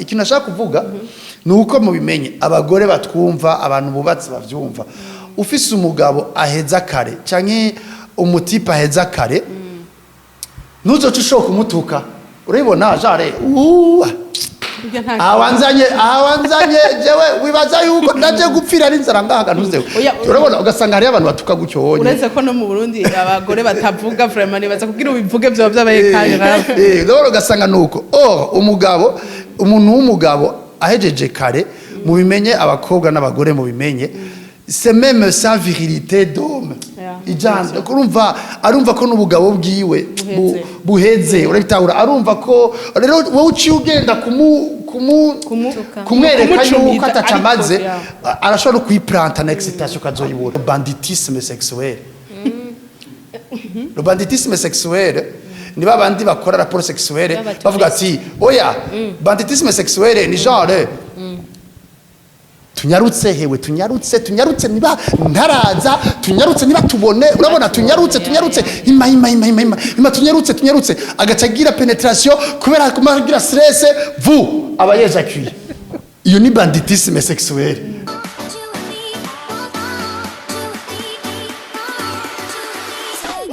Ikintu nashaka kuvuga ni uko mubimenye, abagore batwumva, abantu bubatse bavyumva, ufise umugabo aheza kare canke umu type aheza kare, ntuzoce ushobora kumutuka. Urabibona jare uwa Burya nta awanzanye jewe wibaza yuko ndaje gupfira n'inzara ngaha, ntuzewe. Oya, urabona, ugasanga hariyo abantu batuka gutyo wonye. Uretse ko no mu Burundi abagore batavuga, vraiment nibaza kugira ubivuge vyoba vyabaye kandi grave. Urabona, ugasanga nuko or umugabo, umuntu w'umugabo ahejeje kare, mubimenye abakobwa n'abagore, mubimenye, c'est même sa virilité d'homme. Ijana urumva, arumva ko n'ubugabo bwiwe Buheze. Buheze, urabitahura. Arumva ko rero wowe uciye ugenda kumu kumwereka Kumucumita, yuko ataca ariko, amaze, arashobora no kuyiplanta na excitation ukazoyibura. Banditisme sexuel, le banditisme sexuel ni babandi bakora rapport sexuel B'abaturiste. bavuga ati oya, banditisme sexuel ni genre tunyarutse, hewe tunyarutse, tunyarutse, niba ntaraza tunyarutse, niba tubone, urabona, tunyarutse, tunyarutse, ima ima ima ima ima ima, tunyarutse, tunyarutse, agaca agira pénétration kubera kuma agira stress vu aba yejacuye. Iyo ni banditisme sexuel.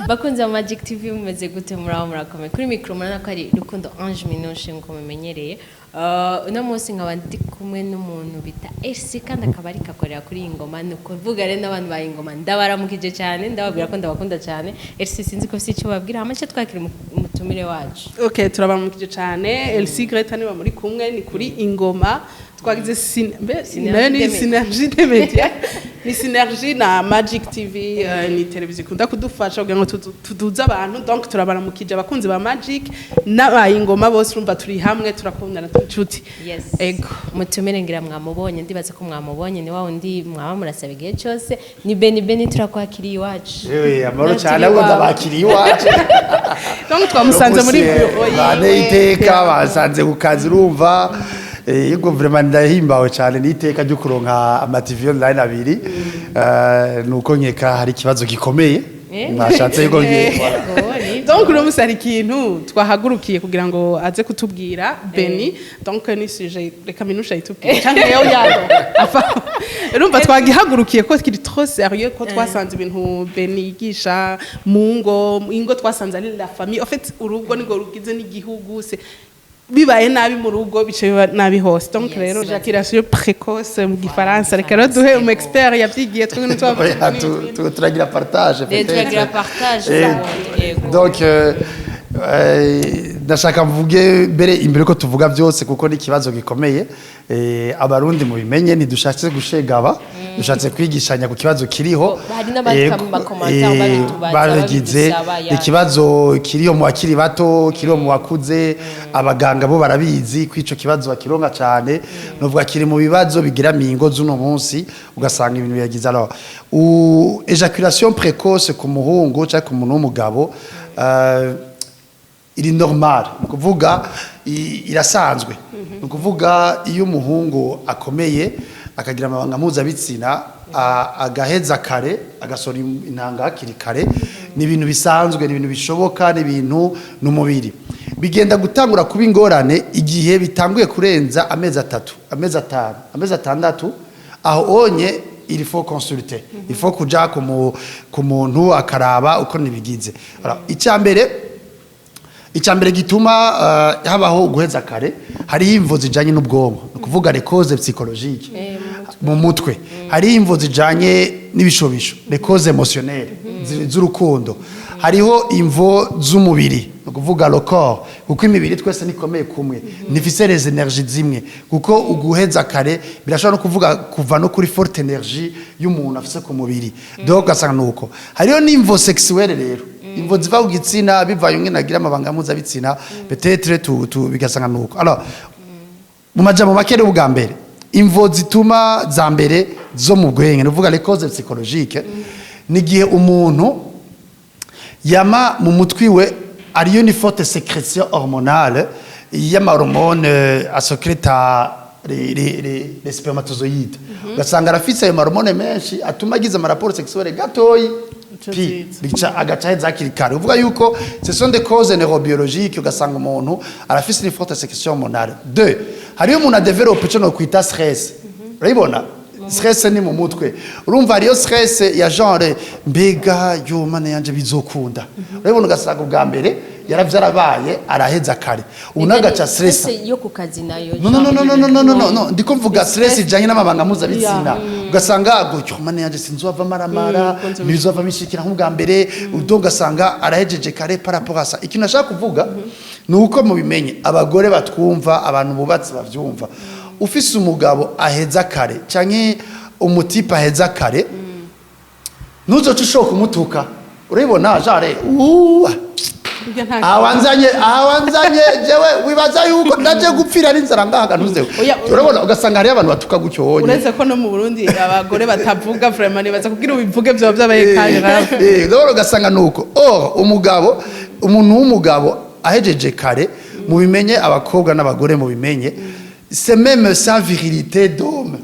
Bakunzi ba Magic TV, mumeze gute? Muraho, murakomeye? Kuri mikoro murabona ko ari Rukundo Ange Minushe nk'uko mumenyereye. Uno munsi nkaba ndi kumwe n'umuntu bita Elsie, kandi akaba ariko akorera kuri iyi ngoma. Ni ukuvuga rero n'abantu ba Ingoma ndabaramukije cyane, ndababwira ko ndabakunda cyane. Elsie, sinzi ko ufite icyo babwira, hama ce twakira umutumire wacu. Okay, turabamukije cyane. Elsie Greta niba muri kumwe, ni kuri Ingoma. Twagize mbe Synergie nayo ni des médias. Synergie des médias, ni synergie na Magic TV, ni televiziyo ikunda kudufasha kugira ngo tuduze abantu. Donc turabaramukije abakunzi ba Magic n'abayingoma bose. Urumva turi hamwe, turakundana, turi inshuti. Yes. Ego. Mutumire ngira mwamubonye, ndibaza ko mwamubonye, ni wa wundi mwaba murasaba igihe cyose, ni Beni. Beni, turakwakiriye iwacu. Yewe, amahoro Naturi cyane, ahubwo iwawe. ndabakiriye iwacu. Donc twamusanze muri bureau bane yiwe. Iteka basanze ku kazi, urumva. Yego, vraiment ndahimbawe cyane n'iteka ryo kuronka ama TV online abiri. Nuko nkeka hari ikibazo gikomeye mwashatse yuko ngiye. Yego, ni Donc uno munsi hari ikintu twahagurukiye kugira ngo aze kutubwira Beni. Donc ni sujet, reka Minusha ayitubwire canke yo yado afa. Urumva twagihagurukiye ko kiri trop sérieux, ko twasanze ibintu Beni yigisha mu ngo, ingo twasanze ari la famille en fait, urugo nirwo rugize n'igihugu. Se bibaye nabi mu rugo, bice biba nabi hose. Donc rero éjaculation précoce mu gifaransa, reka rero duhe umu expert yavyigiye, twebwe Oya, turagira partage peut-être. Turagira partage. Yego. Donc ndashaka mvuge mbere, imbere ko tuvuga byose, kuko ni ikibazo gikomeye. Abarundi mubimenye, ntidushatse gushegaba, dushatse kwigishanya ku kibazo kiriho. Hari n'abandika mu ma commentaires babitubaza, babigize babidusaba, ya. Ikibazo kiriho mu bakiri bato, kiriho mu bakuze. Abaganga bo barabizi ko ico kibazo bakironka cyane. Novuga kiri mu bibazo bigira mingo z'uno munsi, ugasanga ibintu biragize. Alors éjaculation précoce ku muhungu cyangwa ku muntu w'umugabo iri normal, ni ukuvuga irasanzwe. Ni ukuvuga iyo umuhungu akomeye akagira amabanga mpuzabitsina, agaheza kare, agasohora intanga hakiri kare, ni ibintu bisanzwe, ni ibintu bishoboka, ni ibintu n'umubiri. Bigenda gutangura kuba ingorane igihe bitanguye kurenza amezi 3, amezi 5, amezi 6. Aho onye il faut consulter, il faut kuja ku muntu akaraba uko nibigize. Alors, icya mbere gituma habaho guheza kare, hariho imvo zijanye n'ubwonko, ni ukuvuga les causes psychologiques mu mutwe. Hariho imvo zijanye n'ibishobisho, les causes émotionnelles z'urukundo. Hariho imvo z'umubiri, ni ukuvuga le corps, kuko imibiri twese nikomeye kumwe, ntifise les énergies zimwe, kuko uguheza kare birashobora no kuvuga kuva no kuri forte énergie y'umuntu afise ku mubiri. Donc ugasanga nuko hariho n'imvo sexuelle rero, imvo ziva ku gitsina, bivaye umwe nagira amabanga mpuzabitsina, peut-être tu bigasanga nuko. Alors mu majambo make rero, ubwa mbere imvo zituma za mbere zo mu bwenge, ni ukuvuga les causes psychologiques, ni igihe umuntu yama mu mutwi we ariyo ni forte sécrétion hormonale y'ama hormones asekreta les spermatozoïdes, ugasanga arafise ayo ma hormones menshi atuma agize ama rapports sexuels gatoyi Ico pi nziza. bica agaca aheza hakiri kare. Uvuga yuko ce sont des causes neurobiologiques, ugasanga umuntu arafise une forte sécrétion hormonale. Deux, Hariyo umuntu adevelope ico nokwita stress. Urabibona, stress ni mu mutwe. Urumva, hariyo stress ya genre: "Mbega yo Mana yanje, bizokunda?" Urabibona, ugasanga ubwa mbere yaravyarabaye, araheza kare, ubu nagaca stress. Stress yo ku kazi nayo? No, no, no, no, no, no, no, no, no, no, ndiko mvuga stress ijanye n'amabanga mpuzabitsina. Ugasanga gutyo: "Mana yanje, sinzova maramara, ntibizova bishikira nk'ubwa mbere." Ubwo ugasanga arahejeje kare par rapport à ça. Ikintu nashaka kuvuga ni uko mubimenye, abagore batwumva, abantu bubatse bavyumva: ufise umugabo aheza kare canke umutipe aheza kare, ntuzoce ushobora kumutuka. Urabibona, genre uwa Burya nta awanzanye jewe, wibaza yuko ndaje gupfira n'inzara ngaha? Ntuzewe. Oya. Urabona, ugasanga hariyo abantu batuka gutyo wonye. Uretse ko no mu Burundi abagore batavuga, vraiment nibaza kugira ubivuge vyoba vyabaye kandi grave. Urabona, ugasanga nuko. Or umugabo, umuntu w'umugabo ahejeje kare, mubimenye, abakobwa n'abagore mubimenye, c'est même sa virilité d'homme.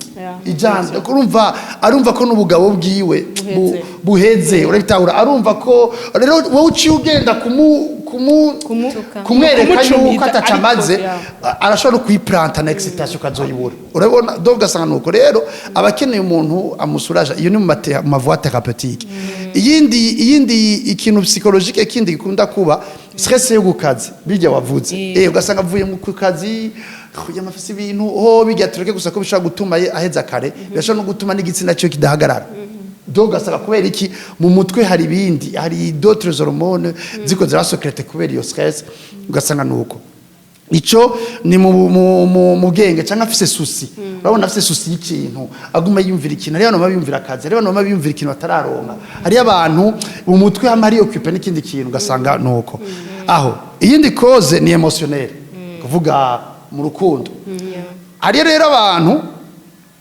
Ijana urumva, arumva ko n'ubugabo bwiwe Buheze. Buheze, urabitahura. Arumva ko rero wowe uciye ugenda kumu kumwereka Kumucumita, yuko ataca ariko, amaze, arashobora no kuyiplanta na excitation ukazoyibura. Urabona, donc ugasanga nuko rero abakeneye umuntu amusuraje. Iyo ni mu ma voies thérapeutiques. Iyindi ikintu psychologique kindi gikunda kuba, stress yo ku kazi, bijya wavuze. Ugasanga avuye mu ku kazi yamafise ibintu ho bijya, tureke gusa ko bishobora gutuma aheza kare, birashobora no gutuma n'igitsina cyo kidahagarara. Donc ugasanga kubera iki? Mu mutwe hari ibindi, hari d'autres hormones ziko zirasécréter kubera iyo stress. Ugasanga nuko ico ni mu bwenge, cyangwa afise souci. Urabona, afise souci y'ikintu, aguma yumvira ikintu. Hariyo abantu baba biyumvira akazi, hariyo abantu baba biyumvira ikintu batararonka, hariyo abantu mu mutwe hamwe ari occupé n'ikindi kintu. Ugasanga nuko aho. Iyindi cause ni émotionnel, kuvuga mu rukundo. Hariyo rero abantu,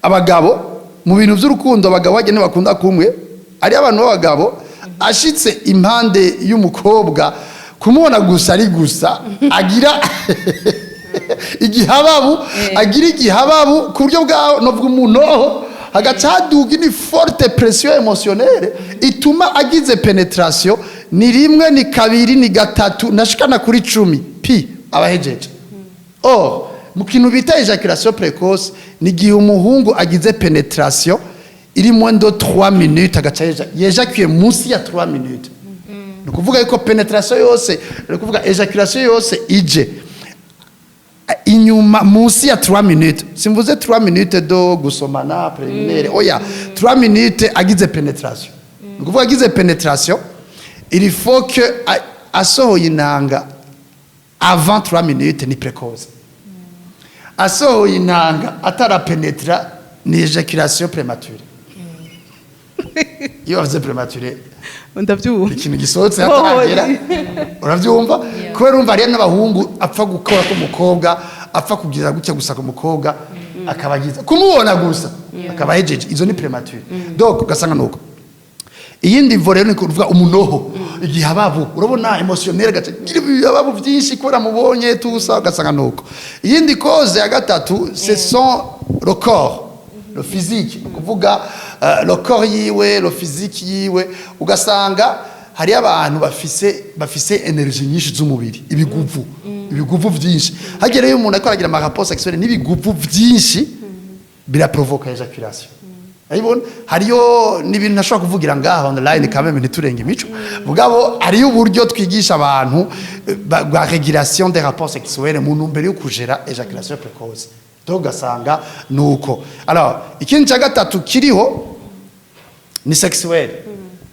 abagabo, mu bintu by'urukundo, abagabo bajya ntibakunda kumwe. Hariyo abantu b'abagabo ashitse impande y'umukobwa, kumubona gusa ari gusa agira igihababu, agira igihababu ku buryo bwaho novuga umunoho, hagaca haduga une forte pression émotionnelle ituma agize pénétration, ni rimwe, ni kabiri, ni gatatu, nashikana kuri 10 pi abahejeje. Or mu kintu bita éjaculation précoce, ni igihe umuhungu agize pénétration iri moins de 3 minutes, agaca yejacuye munsi ya 3 minutes. Ni ukuvuga yuko pénétration yose, ni ukuvuga éjaculation yose ije inyuma munsi ya 3 minutes, simvuze 3 minutes do gusomana préliminaire, oya, 3 minutes agize pénétration, ni ukuvuga agize pénétration, il faut que asohoye intanga avant 3 minutes ni précoce, asohoye intanga atarapenetra ni éjaculation prématurée. Iyo bavuze prématurée, Ndabyumva. ikintu gisohotse hataragera, urabyumva? Kubera urumva hariyo n'abahungu apfa gukora ko umukobwa apfa kugira gutya gusa ku mukobwa, akaba agize kumubona gusa akaba ahejeje. Izo ni prématuré. Donc ugasanga nuko. Iyindi mvo rero ni kuvuga umunoho, igihababu. Urabona, émotionnel, gace gira ibihababu byinshi kubera mubonye tusa. Ugasanga nuko. Iyindi cause ya gatatu, ce sont le corps, le physique, ni ukuvuga le corps yiwe, le physique yiwe. Ugasanga hariyo abantu bafise énergie nyinshi z'umubiri, ibiguvu byinshi. Hagera iyo umuntu ariko aragira ama rapports sexuels n'ibiguvu byinshi, biraprovoka éjaculation. Ayibona, hariyo n'ibintu ntashobora kuvugira ngaha online quand même, ntiturenge imico. Mugabo hariyo uburyo twigisha abantu bwa régulation des rapports sexuels mu ntumbero yo kujera éjaculation précoce. Donc ugasanga nuko. Alors ikindi cya gatatu kiriho ni sexuel.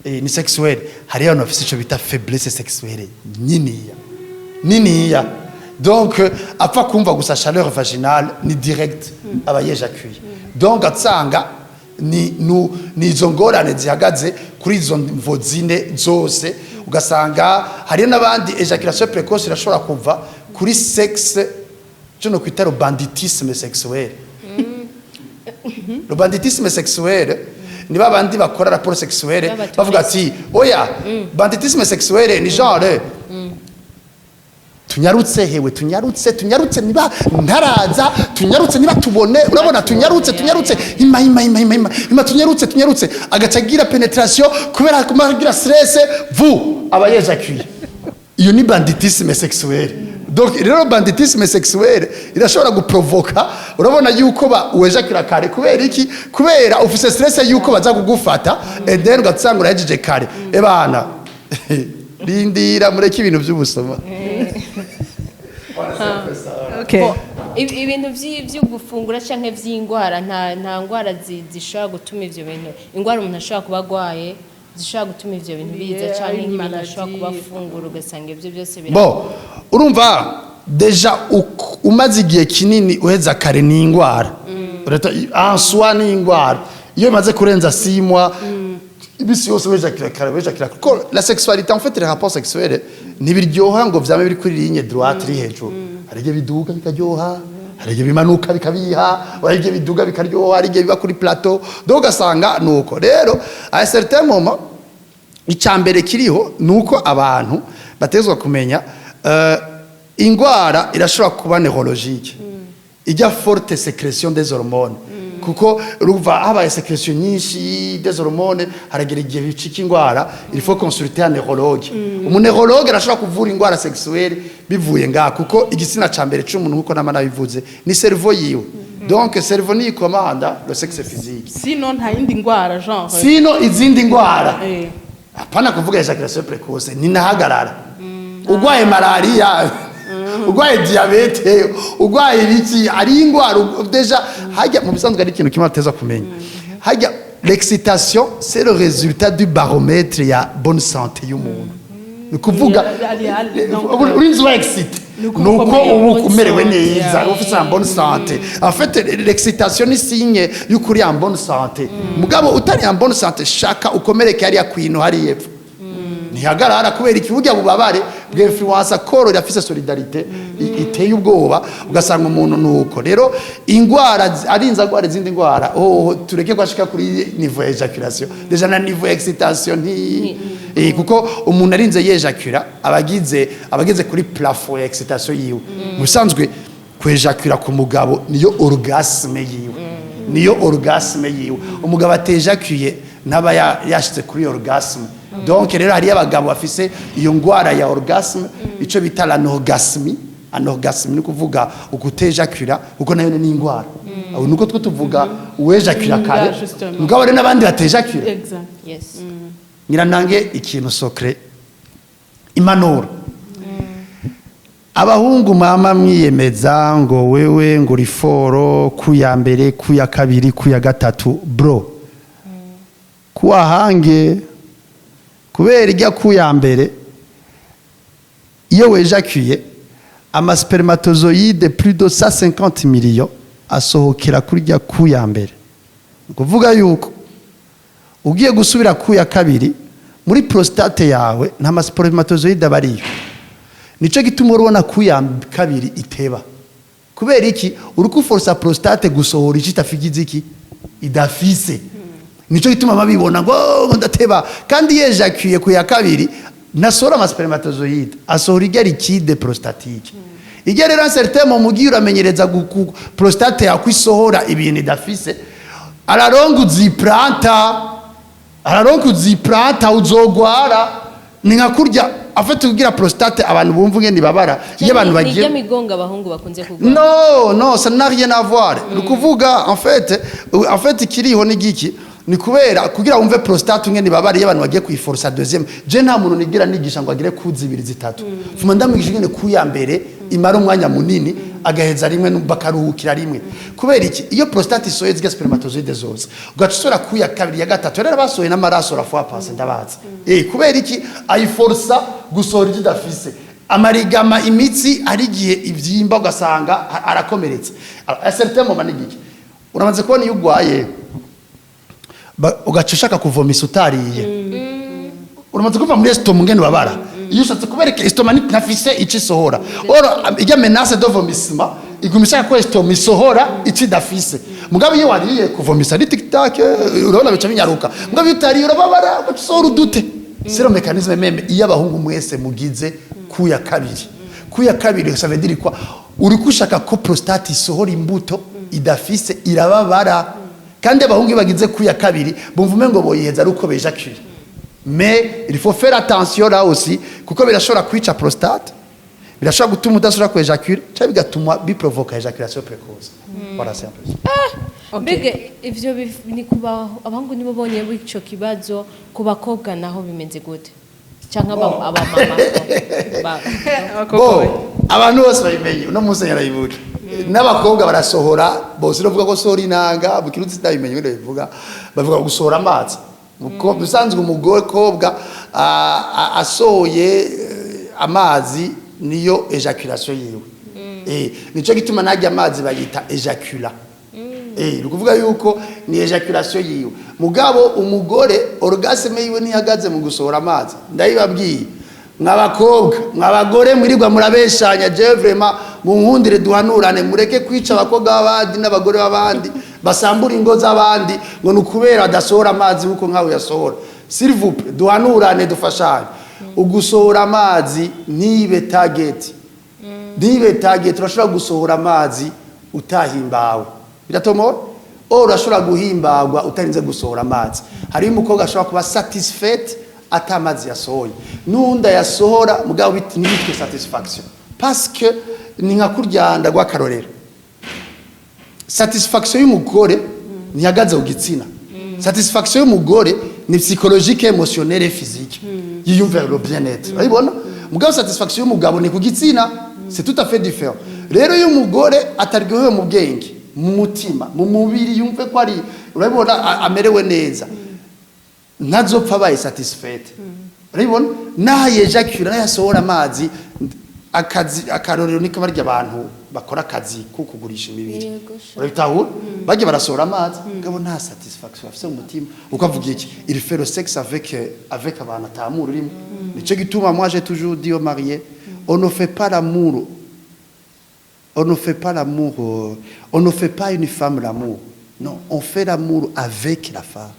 Ni sexuel. Hariyo abantu bafise ico bita faiblesse sexuelle niniya niniya. Donc apfa kumva gusa chaleur vaginale, ni direct aba yejacuye. Donc atsanga ni nu, ni izo ngorane zihagaze kuri izo mvo zine zose. Ugasanga hariyo n'abandi éjaculation précoce irashobora kuva kuri sexe, cyo no kwita le banditisme sexuel. Le banditisme sexuel ni babandi bakora rapport sexuel bavuga ati: "Oya." Banditisme sexuel ni genre: "Tunyarutse hewe, tunyarutse, tunyarutse, niba ntaraza, tunyarutse, niba tubone." Urabona, "Tunyarutse, tunyarutse, ima ima ima ima ima ima, tunyarutse, tunyarutse." Agaca agira pénétration kubera agira stress, vu aba yejacuye. Iyo ni banditisme sexuel. Donc rero banditisme sexuelle irashobora guprovoka. Urabona yuko ba wejakira kare kubera iki? Kubera ufise stress yuko baza kugufata, and then ugasanga urahejeje kare. Ebana, rindira, mureke ibintu by'ubusoma. Okay. Bo, ibintu vyo gufungura canke vy'ingwara, nta ngwara zishobora gutuma ivyo bintu, ingwara umuntu ashobora kuba agwaye zishobora gutuma ivyo bintu biza, canke nk'ibintu maladie. ashobora kuba afungura ugasanga ivyo byose bira Bo, urumva déjà umaze igihe kinini uheza kare ni ingwara. Ureta en soi ni ingwara iyo imaze kurenza 6 mois, ibisi yose wejakira kare, wejakira, kuko la sexualité, en fait les rapports sexuels, ntibiryoha ngo vyame biri kuri ligne droite iri hejuru. Hari igihe biduga bikaryoha, hari igihe bimanuka bikabiha, hari igihe biduga bikaryoha, hari igihe biba kuri plateau. Donc ugasanga nuko rero à un certain moment, icya mbere kiriho ni uko abantu batezwa kumenya ingwara irashobora kuba neurologique, ijya forte sécrétion des hormones, kuko ruva habaye sécrétion nyinshi des hormones, haragera igihe bicika ingwara. Il faut consulter un neurologue. Umuneurologue arashobora kuvura ingwara sexuelle bivuye ngaha, kuko igitsina ca mbere c'umuntu, nkuko nama nabivuze, ni cerveau yiwe. Donc cerveau niyo ikomanda le sexe physique. Sino nta yindi ndwara genre? Sino izindi ngwara, hapana kuvuga éjaculation précoce ninahagarara. Ugwaye malaria, ugwaye diabète, ugwaye ibiki, ari ingwara déjà hajya mu bisanzwe ari ikintu kimwe ateza kumenya hajya: l'excitation, c'est le résultat du baromètre ya bonne santé y'umuntu. Ni ukuvuga urinze uba excité Nuko nuko ukomeye. uba umerewe Bonne neza, santé. ufite en bonne santé. En fait, l'excitation ni signe y'uko uri en bonne santé. Mugabo utari en bonne santé, shaka ukomereke hariya kwino hariya epfo, ntihagarara. Kubera iki? Burya bubabare bw'influence corps irafise solidarité iteye ubwoba, ugasanga umuntu nuko rero ingwara arinze agwara izindi ngwara. Oh, tureke kwashika kuri niveau ya éjaculation, déjà na niveau ya excitation nti kuko umuntu arinze yejakura abagize abageze kuri plafond ya excitation yiwe. Mu bisanzwe kwejakura ku mugabo niyo orgasme yiwe, niyo orgasme yiwe. Umugabo atejakuye ntaba yashitse kuri orgasme. Donc rero hariyo abagabo bafise iyo ngwara ya orgasme, ico bita l'anorgasmie. Anorgasmie ni kuvuga ukutejakura, kuko nayo ni ingwara. Aho nuko two tuvuga uwejakura kare, justement. mugabo rero n'abandi batejakura. Exact. Yes. Nyiranange ikintu socré, impanuro. Abahungu mama mwiyemeza ngo wewe ngo uri fort ku ya mbere, ku ya kabiri, ku ya gatatu, bro, kuwahange kubera ijya ku ya mbere, iyo wejakuye amaspermatozoïde plus de 150 millions asohokera kuri rya ku ya mbere. Ni ukuvuga yuko ugiye gusubira ku ya kabiri, muri prostate yawe nta maspermatozoïde aba ariyo. Nico gituma urabona ku ya kabiri iteba. Kubera iki? Uri kuforsa prostate gusohora icyo itafigize, iki idafise. Nico gituma babibona ngo: "Oh, ndateba." Kandi yejakuye ku ya kabiri ntasohora amaspermatozoïde, asohora ijya liquide prostatique. Ijya rero un certain moment ugiye uramenyereza prostate yawe ko isohora ibintu idafise, araronga uziplanta, araronka uziplanta, uzogwara. Ni nka kurya afite kugira prostate, abantu bumva ingene ibabara iyo abantu bagiye Nijya migongo abahungu bakunze kugwa. Non, ça n'a rien à voir. Ni ukuvuga en fait ikiriho ni giki? Ni kubera kugira wumve prostate ingene ibabara iyo abantu bagiye kuyiforsa deuxième. Je nta muntu nigira nigisha ngo agire ku zibiri, zitatu. Fuma ndamwigisha ingene ku ya mbere imara umwanya munini, agaheza rimwe bakaruhukira rimwe. Kubera iki? Iyo prostate isohoye zirya spermatozoïde zose, ugaca usubira ku ya kabiri, ya gatatu, rero basohoye n'amaraso la fois passée, ndabazi. Kubera iki? Ayiforsa gusohora ivyo idafise. Amarigama, imitsi ari igihe ivyimba, ugasanga arakomeretse. À certain moment ni giki? Uramaze kubona iyo ugwaye ugaca ushaka kuvomisa utariye, uramaze kuva muri estomac ngene babara iyo ushatse kubereka estomac ntafise ico isohora. Or ijya menace de vomissement iguma ishaka ko estomac isohora ico idafise. Mugabo iyo wariye, kuvomisa ari tic tac, urabona bica binyaruka. Mugabo iyo utariye urababara, ugaca usohora udute. C'est le mécanisme même. Iyo abahungu mwese mugize kuya kabiri, kuya kabiri, ça veut dire quoi? Uri kushaka ko prostate isohora imbuto idafise, irababara. Kandi abahungu iyo bagize kuya kabiri bumva umengo boyiheza ari uko bejacuye. Mais il faut faire attention là aussi, kuko birashobora kwica prostate. Birashobora gutuma udasubira ku éjaculer cyangwa bigatuma biprovoka éjaculation précoce. Voilà, c'est un peu ça. Mbega ivyo ni kuba abahungu nibo bonyene b'ico kibazo, ku bakobwa naho bimeze gute, canke abamama Bo abantu bose babimenye, uno munsi yarayibuka, n'abakobwa barasohora bose. Uravuga ko sohora inanga mu Kirundi, sitabimenye wenda bivuga, bavuga gusohora amazi. Ubusanzwe umukobwa asohoye amazi niyo éjaculation yiwe. Nico gituma najya amazi bayita éjaculat. Ni ukuvuga yuko ni éjaculation yiwe. Mugabo umugore, orgasme yiwe ntihagaze mu gusohora amazi. Ndabibabwiye, mwabakobwa, mwabagore mwirirwa murabeshanya, jewe vraiment munkundire duhanurane, mureke kwica abakobwa b'abandi n'abagore b'abandi, basambura ingo z'abandi ngo ni ukubera badasohora amazi kuko nkawe yasohora. S'il vous plaît, duhanurane, dufashanye. Ugusohora amazi ntibe target, ntibe target. Urashobora gusohora amazi utahimbawe, biratomora. O urashobora guhimbagwa utarinze gusohora amazi. Hariho umukobwa ashobora kuba satisfaite ata amazi yasohoye, n'uwundi ayasohora mugabo ntibitwe satisfaction, parce que ni nka kuryanda rw'akarorero. Satisfaction y'umugore ntihagaze ku gitsina. Satisfaction y'umugore ni psychologique, émotionnelle et physique, yiyumva le bien-être, urabibona. Mugabo satisfaction y'umugabo ni ku gitsina, c'est tout à fait différent. Rero iyo umugore ataryohewe mu bwenge, mu mutima, mu mubiri, yumve ko ari, urabibona, amerewe neza, ntazopfa abaye satisfaite, urabibona, naho yejakura, naho yasohora amazi. Akazi, akarorero niko barya abantu bakora akazi ko kugurisha imibiri. Yego, sha. Urabitahura, bajya barasohora amazi, mugabo nta satisfaction bafise mu mutima. Ukavuga iki? Il fait le sexe avec abantu atamura urimo. Nico gituma moi j'ai toujours dit aux mariés: on ne fait pas l'amour, on ne fait pas l'amour, on ne fait pas une femme l'amour, non, on fait l'amour avec la femme,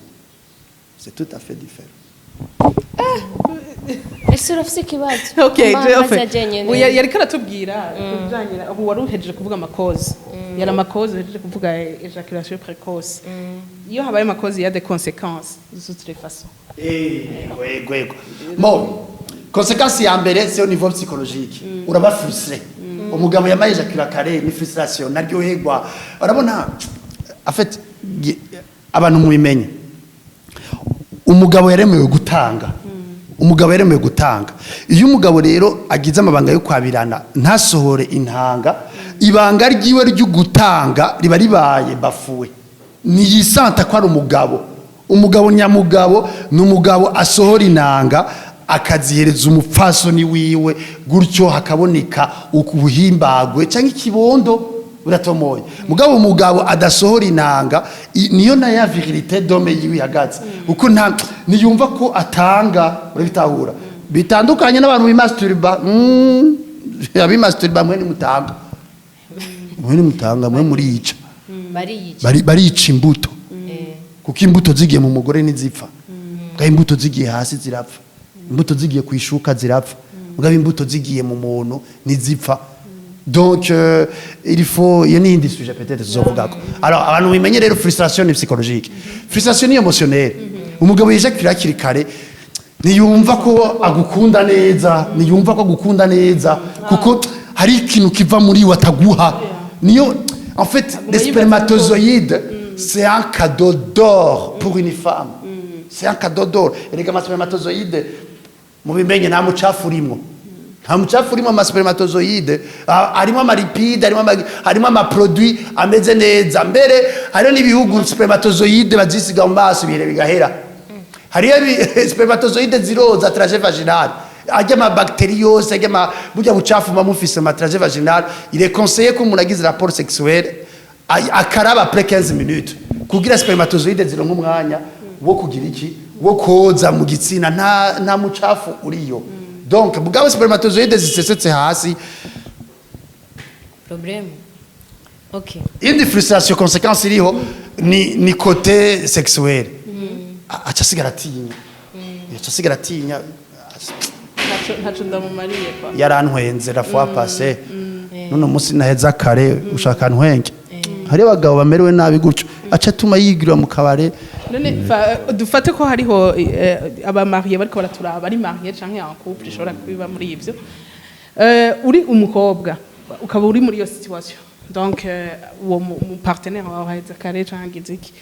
c'est tout à fait différent. Ese urafise ikibazo? Okay. Mama, Jeff. amazi ajenyene. Ubu yariko aratubwira kubijanye ubu wari uhejeje kuvuga ama causes, yari ama causes uhejeje kuvuga, éjaculation précoce. Iyo habaye ama causes, il y a des conséquences de toutes les façons. Yego, yego, yego. Bon, conséquence ya mbere, c'est au niveau psychologique. Uraba frustré. Umugabo yamaye éjaculer kare, ni frustration, naryoherwa. Urabona, en fait, abantu mubimenye. Umugabo yaremewe gutanga. Umugabo yaremewe gutanga. Iyo umugabo rero agize amabanga yo kwabirana, ntasohore intanga, ibanga ryiwe ryo gutanga riba ribaye bafoué. Ntiyisanta ko ari umugabo. Umugabo nyamugabo ni umugabo asohora inanga akazihereza umupfasoni wiwe, gutyo hakaboneka ubuhimbagwe cyangwa ikibondo, buratomoye. Mugabo umugabo adasohora inanga, niyo na ya virilité d'homme yiwe ihagaze, kuko nta niyumva ko atanga, urabitahura. Bitandukanye n'abantu bimasturba. Abimasturba mwe nimutanga, mwe nimutanga, mwe murica. Bariyica. Barica imbuto. Kuko imbuto zigiye mu mugore ntizipfa, mugabo imbuto zigiye hasi zirapfa. Imbuto zigiye ku ishuka zirapfa, mugabo imbuto zigiye mu muntu ntizipfa. Donc il faut, iyo ni indi sujet peut-être tuzovugako. Alors abantu bimenye rero, frustration ni psychologique, frustration ni émotionnelle. Umugabo yijakira hakiri kare ntiyumva ko agukunda neza, ntiyumva ko agukunda neza, kuko hari ikintu kiva muri we ataguha. Niyo en fait les spermatozoïdes, c'est un cadeau d'or pour une femme, c'est un cadeau d'or. Erega ama spermatozoïdes, mubimenye, nta mucafu urimo, nta mucafu urimo. Ama spermatozoïdes harimo ama lipides, harimo ama produits ameze neza. Mbere hariho n'ibihugu spermatozoïdes bazisiga mu maso, ibihe bigahera. Hariyo spermatozoïdes ziroza trajet vaginal, ajya ama bactéries yose, ajya ama burya bucafu muba mufise ma trajet vaginal. Il est conseillé ko umuntu agize rapport sexuel akaraba après 15 minutes, kugira spermatozoïdes zironka umwanya wo kugira iki, wo koza mu gitsina, nta mucafu uriyo. Donc mugabo spermatozoïdes zisesetse hasi, Problème, ok. Indi frustration, conséquence iriho ni côté sexuel. Aca asigara atinya, aca asigara atinya. Ntaco ndamumariye kwa. Yarantwenze la fois passée, none umunsi naheza kare ushaka ntwenge. Hari abagabo bamerewe nabi gutyo, aca atuma yigira mu kabare. None dufate ko hariho aba mariés bariko baraturaba, ari marié canke en couple, ishobora kubiba muri ivyo. Uri umukobwa ukaba uri muri iyo situation, donc uwo mu partenaire wawe aheza kare canke iki,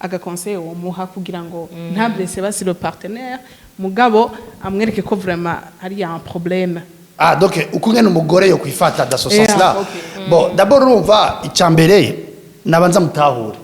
aga conseil uwo muha kugira ngo ntablesse basi le partenaire, mugabo amwereke ko vraiment hari un problème? Ah, donc uko ngene umugore yo kwifata dans ce sens là? Yeah, okay. Bon, d'abord urumva, icambere nabanza mutahure,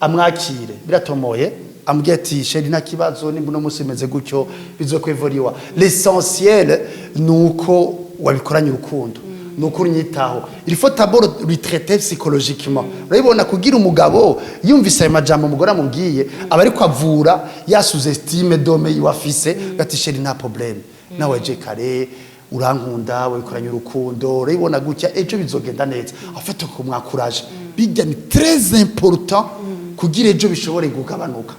amwakire biratomoye, ambwiye ati: "Chéri, nta kibazo, nimba uno munsi bimeze gutyo bizokwevoriwa. L'essentiel ni uko wabikoranye urukundo, ni uko unyitaho." Il faut d'abord lui traiter psychologiquement, urabibona, kugira umugabo yumvise ayo majambo umugore amubwiye, aba ariko avura ya sous-estime d'homme yiwe afise. Ati: "Chéri, nta problème, nawe je kare urankunda, wabikoranye urukundo, urabibona gutya, ejo bizogenda neza." En fait, kumwakuraje bijya ni très important kugira ejo bishobore kugabanuka.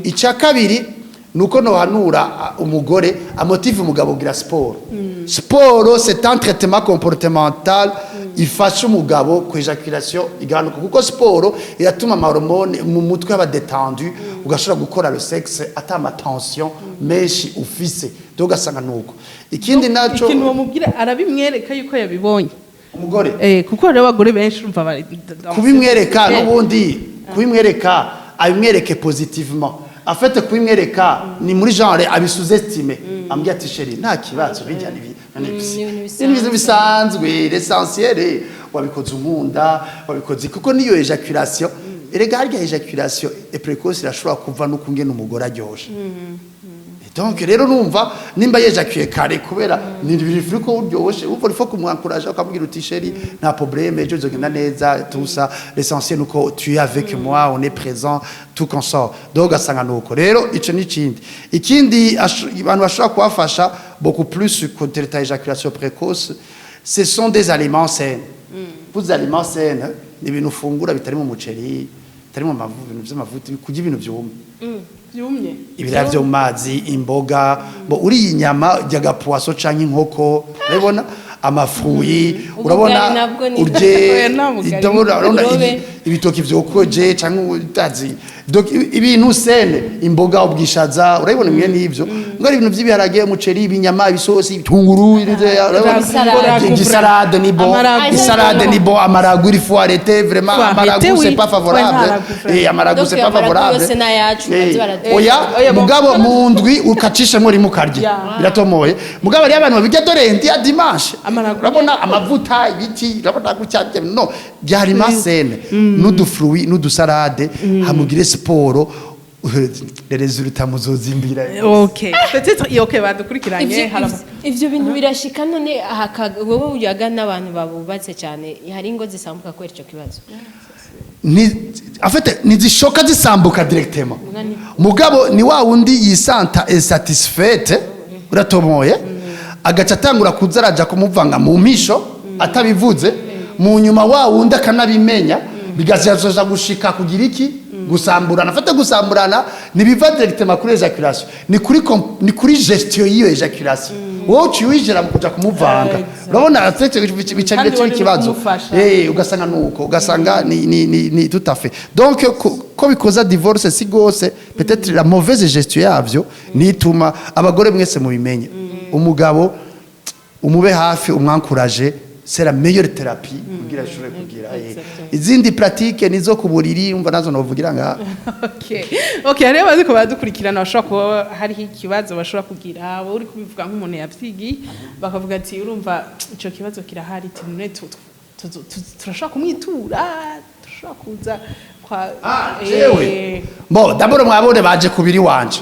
Icya kabiri ni uko nohanura umugore amotive umugabo kugira siporo. Siporo, c'est un traitement comportemental ifasha umugabo ku éjaculation igabanuka, kuko siporo iratuma ama hormones mu mutwe aba détendu, ugashobora gukora le sexe ata ama tension menshi ufise. Donc ugasanga nuko. Ikindi naco, Ikintu bamubwira, arabimwereka yuko yabibonye? Umugore? Kuko hariho abagore benshi urumva bari Kubimwereka, n'ubundi kubimwereka, abimwereke positivement. En fait, kubimwereka ni muri genre abisous-estime, ambwira ati: "Chéri, nta kibazo, bijya ni Ni ibintu ni ibintu bisanzwe, l'essentiel wabikoze unkunda, wabikoze." Kuko niyo éjaculation, erega harya éjaculation précoce irashobora kuva no kungena umugore aryoshe. Donc rero numva nimba yejakuye kare kubera ni ibintu ko uryoshe, umva, il faut kumwankuraje, ukamubwira uti: "Chéri, nta problème, ejo bizogenda neza, tout ça, l'essentiel nuko tu es avec moi, on est présent, tout consort." Donc ugasanga nuko rero ico ni ikindi. Ikindi abantu bashobora kubafasha beaucoup plus contre ta éjaculation précoce, ce sont des aliments sains. Vous, aliments sains ni ibintu ufungura bitarimo umuceri, bitarimo ibintu vy'amavuta, kurya ibintu vyumye. Byumye. Ibiraya vyo mu mazi, imboga. Bo uriye inyama, urya aga poisson canke inkoko, urabibona, ama fruits, urabona, Ubugari nabwo urye Oya, nta bugari. urabona, Uburobe. Ibitoki vyokoje canke utazi. Donc ibintu sains, imboga, ubwishaza, urabibona, bimwe n'ivyo. Ngo ari ibintu vy'ibiharage, umuceri, ibinyama, ibisosi, ibitunguru, urabona? Isalade. Isalade ni bon. Amaragu. Isalade ni bon. Amaragu, il faut arrêter vraiment. Faut Amaragu, arrêter, c'est oui. pas favorable. Ouais, amaragu, vraiment. Amaragu, Donc, c'est pas amaragu favorable. yose n'ayacu, baze baradu- Oya. Oya, bon. Mugabo mu ndwi ukacishemo rimwe ukarya, biratomoye. Mugabo hariyo abantu babirya de lundi à dimanche. Amaragu. Urabona, amavuta, ibiti, urabona gutya, no byari masene n'udu fruits n'udu salade, hamugire siporo, les résultats muzozimbira. Ok, peut-être, ok, badukurikiranye. Ivyo ivyo bintu birashika none wowe uyaga n'abantu babubatse cyane, hari ingo zisambuka kubera ico kibazo? Ni en fait ntizishoka zisambuka directement, mugabo ni wa wundi yisanta insatisfaite, uratomoye, agaca atangura kuza araja kumuvanga mu mpisho atabivuze. Mu nyuma wa wundi akanabimenya, bigazaza gushika kugira iki? Gusamburana. Afate, gusamburana ntibiva directement kuri éjaculation, ni kuri gestion y'iyo éjaculation. Wowe uciye wijera mu kuja kumuvanga, urabona, atetse bica Kandi bica wari no ikibazo. kumufasha. Ugasanga nuko, ugasanga ni tout à fait. Donc ko bikoza divorce si gose, peut-être la mauvaise gestion yavyo nituma. Abagore mwese mubimenye, umugabo umube hafi, umwankuraje, c'est la meilleure thérapie kugira ashobore kugira. Izindi pratique nizo ku buriri, umva, nazo novugira nga. Okay, hariho abazi ko baradukurikirana, bashobora kuba hariho ikibazo bashobora kugira. Wowe uri kubivuga nk'umuntu yavyigiye, bakavuga ati: "Urumva ico kibazo kirahari, ati none turashobora kumwitura, turashobora kuza kwa?" Jewe, bon, d'abord mwabone baje kubiri wanje,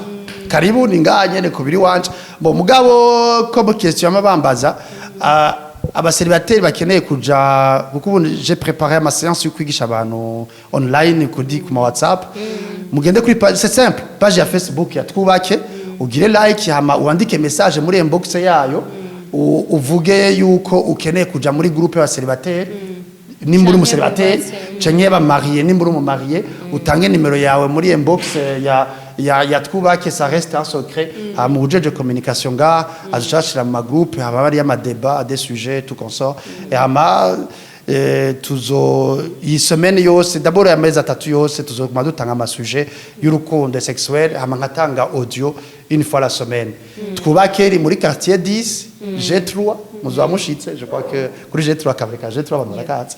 karibu, ni ngaha nyene kubiri wanje. Bon, mugabo comme question bambaza, aba célibataires bakeneye kuja, kuko ubu j'ai préparé ama séance yo kwigisha abantu online kuri ku ma WhatsApp. Mugende kuri page, c'est simple, page ya Facebook ya Twubake, ugire like, hama uwandike message muri inbox yayo, uvuge yuko ukeneye kuja muri groupe ya célibataire nimba uri Canke umu célibataire, bubatse. Canke ba marié, nimba uri umu marié, utange nimero yawe muri inbox ya Twubake. Ça reste un secret. Hama ujeje communication nga azocashira mu ma groupe, haba hariyo ama débat, des sujets, tout consort. Et hama tuzo iyi semaine yose, d'abord amezi 3 yose, tuzoguma dutanga ama sujet y'urukundo sexuel, hama nkatanga audio une fois la semaine. Twubake iri muri quartier 10 G3. Muzoba mushitse, je crois que kuri G3, akabari ka G3, abantu barakazi.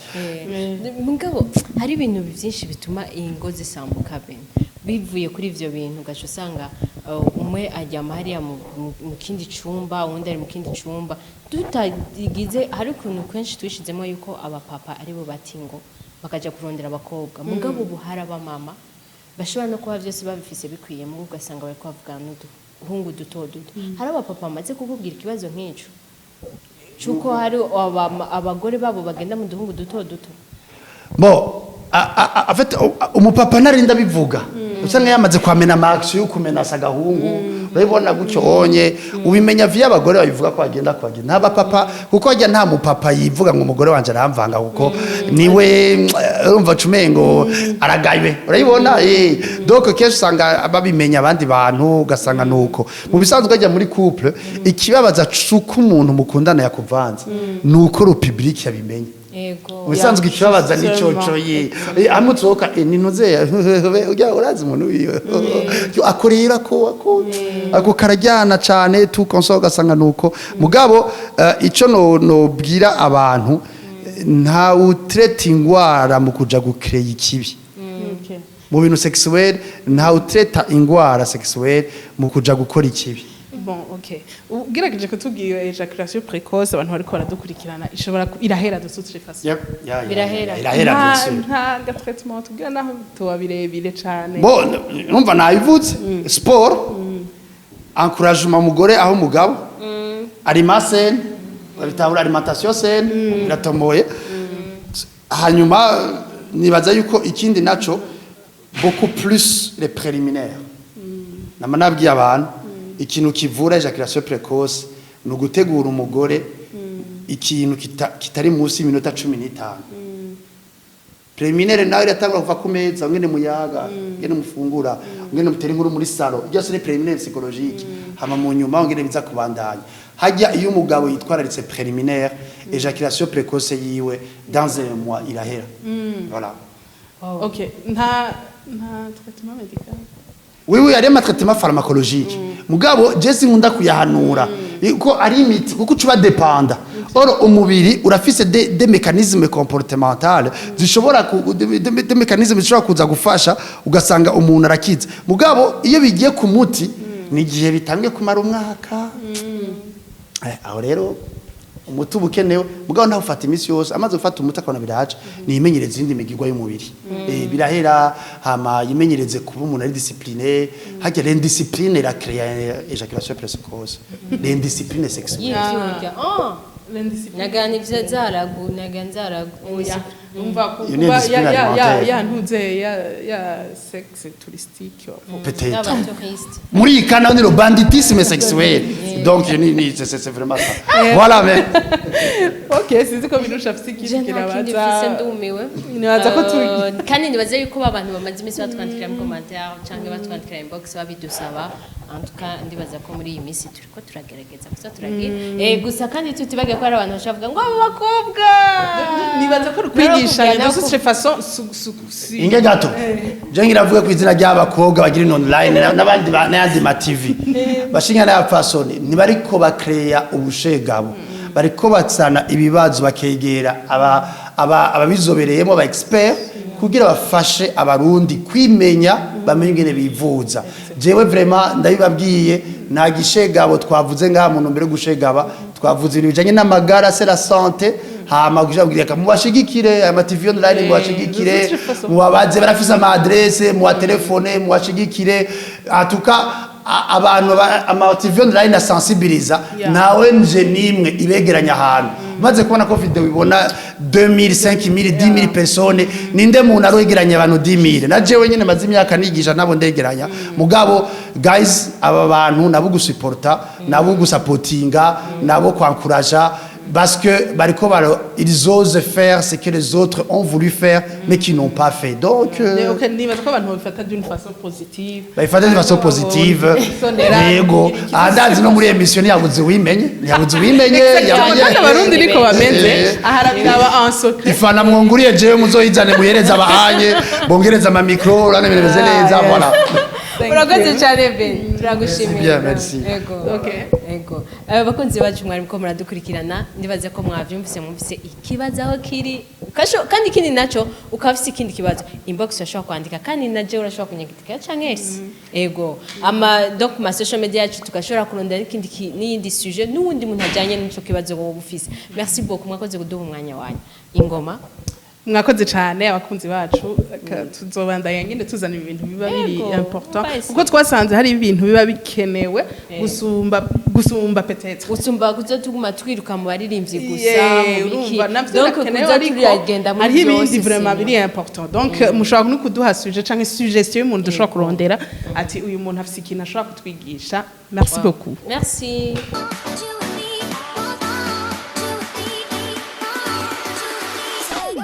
Mugabo hari ibintu byinshi bituma ingo zisambuka bene bivuye kuri ivyo bintu, ugaca usanga umwe aryama hariya mu kindi cumba, uwundi ari mu kindi cumba. Tutagize, hari ukuntu kenshi twishizemo yuko abapapa aribo bati ngo bakaja kurondera abakobwa, mugabo ubu hari abamama bashobora no kuba byose babifise bikwiye, mugo ugasanga bariko bavugana n'uduhungu duto duto. Hari abapapa bamaze kukubwira ikibazo nk'ico cuko hari abagore babo bagenda mu duhungu duto duto? Bon, en fait, umupapa narinda bivuga, usanga yamaze kwamena ama action yo kumenasa agahungu, urabibona gutyo onye ubimenya via abagore babivuga ko bagenda kubagenda nta bapapa, kuko hajya nta mupapa yivuga ngo umugore wanje aramvanga, kuko niwe urumva cumengo aragaywe, urabibona. Donc kenshi usanga babimenya abandi bantu, ugasanga nuko mu bisanzwe ajya muri couple ikibabaza cuko umuntu mukundana yakuvanze nuko le public yabimenye. Ubusanzwe ikibabaza ni coco ye amwe usohoka ni ntuze ujya urazi umuntu wiwe yo akorera ko ako karajyana cane tu konso, ugasanga nuko. Mugabo ico no nobwira abantu, nta utreta ingwara mu kuja gucreya ikibi mu bintu sexuel, nta utreta ingwara sexuel mu kuja gukora ikibi. Bon, ok, ugerageje kutubwira éjaculation précoce, abantu bariko baradukurikirana, ishobora irahera de toute façon? Yep. Ya, Birahera. Irahera, bien sûr. Nta ga traitement tubwira, naho tuba birebire cane? Bo numva nabivutse: sport, encouragement umugore aho umugabo, aliment saine, babitahura, alimentation saine, biratomoye. Hanyuma nibaza yuko ikindi naco, beaucoup plus les préliminaires. Nama nabwiye abantu, ikintu kivura éjaculation précoce ni ugutegura umugore ikintu kitari munsi y'iminota 15. Préliminaire nawe iratangura kuva ku meza, ngene muyaga, ngene mufungura, ngene mutera inkuru muri salon, byose ni préliminaire psychologique. Hama mu nyuma ngene biza kubandanya hajya. Iyo umugabo yitwararitse préliminaire, éjaculation précoce yiwe dans un mois irahera, voilà. Ok, nta traitement médical? Oui, ari ama traitement pharmacologique, mugabo je sinkunda kuyahanura ko ari imiti, kuko ucuba dépendant. Or umubiri urafise des mécanismes comportementales zishobora des mécanismes zishobora kuza gufasha, ugasanga umuntu arakize. Mugabo iyo bigiye ku muti ni igihe bitangiye kumara umwaka. Aho rero umuti uba ukenewe, mugabo ntawe ufata iminsi yose. Amaze gufata umuti akabona birahaca, niyimenyereze iyindi migirwa y'umubiri. Birahera. Hama yimenyereze kuba umuntu ari discipliné. Harya l'indiscipline iracréa éjaculation précoce, l'indiscipline sexuelle. Y'ivyurya, oh. L'indiscipline. Nagana ivyo zaragu naga nzaragu. Oya, umva Iyo ni kuba indiscipline ya ya ya alimentaire. Ya ntuze ya sexe touristique. Peut-être. N'abatouriste. Muri iyi kana ni le banditisme sexuel, donc ni c'est vraiment ça, voilà, mais Ok, sinzi ko Minusha afise ikindi Je nta kindi kirabaza. mfise, ndumiwe. Nibaza ko Kandi nibaza yuko abantu bamaze iminsi batwandikira muri commentaire canke batwandikira inbox babidusaba. En tout cas, ndibaza ko muri iyi minsi turiko turagerageza gusa turagira gusa kandi tutibagiye ko hari abantu bashobora kuvuga ngo abo bakobwa. Nibaza ko kwigishanya Narakubwira. de toute façon Inge gato, je ngiravuga ku izina ry'abakobwa bagira in online n'abandi n'ayandi ma TV bashinga n'abapfasoni, ntibariko bakreya ubushegabo, bariko batsana ibibazo, bakegera ababizobereyemo, aba expert, kugira bafashe abarundi kwimenya, bamenye ingene bivuza. Jewe vraiment ndabibabwiye, nta gishegabo twavuze ngaha mu ntumbero yo gushegaba. Twavuze ibintu bijanye n'amagara, c'est la santé. Hama kugira ngo reka mubashigikire aya ma TV online, mubashigikire, mubabaze, barafise ama adresse, muwatelefone, mubashigikire. En tout cas, abantu ama TV online asensibiliza, ntawe nje nimwe ibegeranya ahantu. Maze kubona ko video ibona 2000, 5000, 10000 personnes, ninde muntu aregeranya abantu 10000? Na jewe nyine maze imyaka nigisha, nabo ndegeranya. Mugabo guys, aba bantu nabo gusuporta, nabo gusapotinga, nabo kwankuraja, parce que bariko ils osent faire ce que les autres ont voulu faire mais qui n'ont pas fait. Donc Ok, nibaza ko abantu babifata d'une façon positive. Babifata d'une façon positive. Isonera, Yego, ahandazi no muri émission ntiyabuze uwimenye, ntiyabuze uwimenye. Exactement, kandi abarundi niko bameze. Aha arabiraba en secret. Ifana mwunguriye jewe muzoyizane, muhereze abahanye, bongereze amamikro, urabona ibintu bimeze neza, voilà. Thank Urakoze you. cyane Ben, turagushimiye. Bien, merci. Ego. Okay. Ego. Abakunzi bacu mwari muko muradukurikirana, ndibaze ko mwavyumvise, mwumvise ikibazo aho kiri. Kandi ikindi naco, ukaba ufise ikindi kibazo, inbox urashobora kwandika, kandi na jewe urashobora kunyandikitika canke Elsie. Ego, ama donc ma social media yacu, tugashobora kurondera n'ikindi n'iyindi sujet n'uwundi muntu ajanye n'ico kibazo wowe ufise. Merci beaucoup, mwakoze kuduha umwanya wanyu. Ingoma. Mwakoze cyane, abakunzi bacu. Tuzobandanya nyine tuzana ibintu biba biri important, Basi. kuko twasanze hari ibintu biba bikenewe gusumba peut-être. Gusumba kuza tuguma twiruka mu baririmbyi gusa, Yeah, mu biki. urumva navyo Donc birakenewe, kuza ariko turagenda muri hariho ibindi byose, vraiment sinon. biri important. Donc mushobora no kuduha sujet canke suggestion y'umuntu dushobora kurondera, ati uyu muntu afise ikintu ashobora kutwigisha. Merci beaucoup. Merci. You